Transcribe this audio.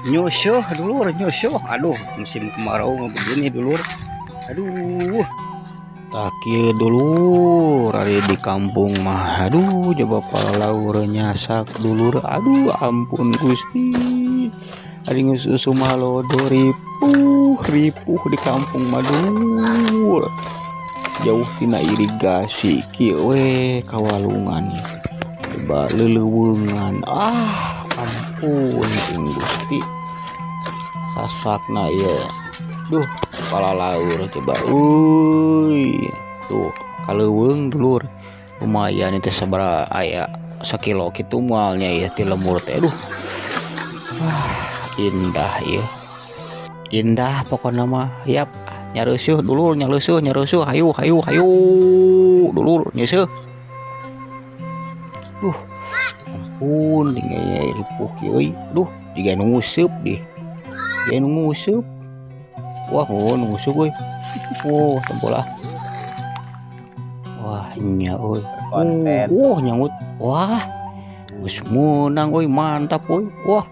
Nyusuh, dulur, nyusuh. Aduh, musim kemarau mah begini, dulur. Aduh. Tah, kieu, dulur, ari di kampung mah. Aduh, coba palaur nyasak, dulur. Aduh, ampun Gusti, ari geus usum halodo, ripuh ripuh di kampung mah, dulur. Jauh tina irigasi, kieu we kawalungan ya. Coba leleuweungan. Ah, ampun ting Gusti, sasakna ieu. Duh, palalaur coba euy. Tuh, kaleuweung, dulur. Lumayan itu, sabaraha aya sakilo kitu moalnya ya ti lembur teh. Aduh, wah, indah ya, indah pokoknya mah. Yap, nyareusuh, dulur, nyareusuh, nyareusuh. Hayu, hayu, hayu, dulur, nyeusuh. Duh, ampun, tinggal ripuh kieu euy. Duh, jiga nu nguseup deh, jiga nu nguseup. Wah, oh, nu nguseup euy. Oh, tempolah. Wah, nya euy. Konten. Oh, nyangut. Wah, geus meunang euy, mantap euy. Wah.